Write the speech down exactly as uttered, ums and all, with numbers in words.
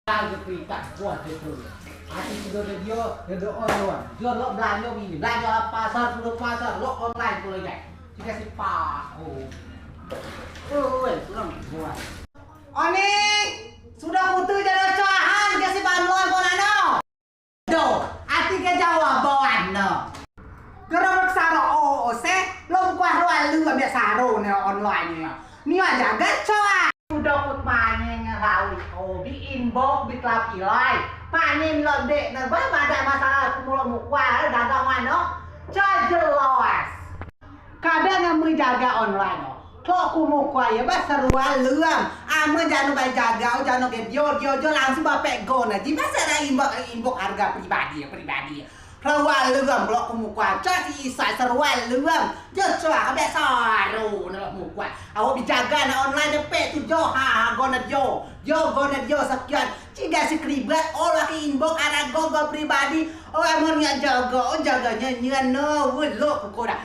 Ati sudo de dio, de do online. Dio lok belanjo mini, belanjo pasar, sudo pasar, lok online kulo jai. Tiga si pak. Oh. Oh, weh, kurang buat. Oni, sudo kute jano coa han, tiga si online kulo nano. Do, ati ke jawaban ne. Gero saro o se, lok kuah rual lu ambil saro ne online ne. Ni aja gacoa. Udah kut manyeng lawi o bi inbox bi telap ilai. Manyeng lok dek ne ba madeak masalah ku mulo mukua dagang mano. Coa jelas. Kadang ngamui jaga online o. Tok ku mukua ye ba serual lem. Amen jano ba jaga o jano ge dio dio dio langsung ba pek go ne. Jibeak sara inbox inbox harga pribadi pribadi. Serual lem lok ku mukua. Coa si isai serual lem. Dio coa ke biak saro ne lok mukua. Awak bi jaga ne online ne pek tu jo ha go ne dio. Dio go ne dio sekian. Cigai si keribet o laki inbox ara go go pribadi. O amen nyak jaga o jaga nyenyen ne. Weh lok ku koda.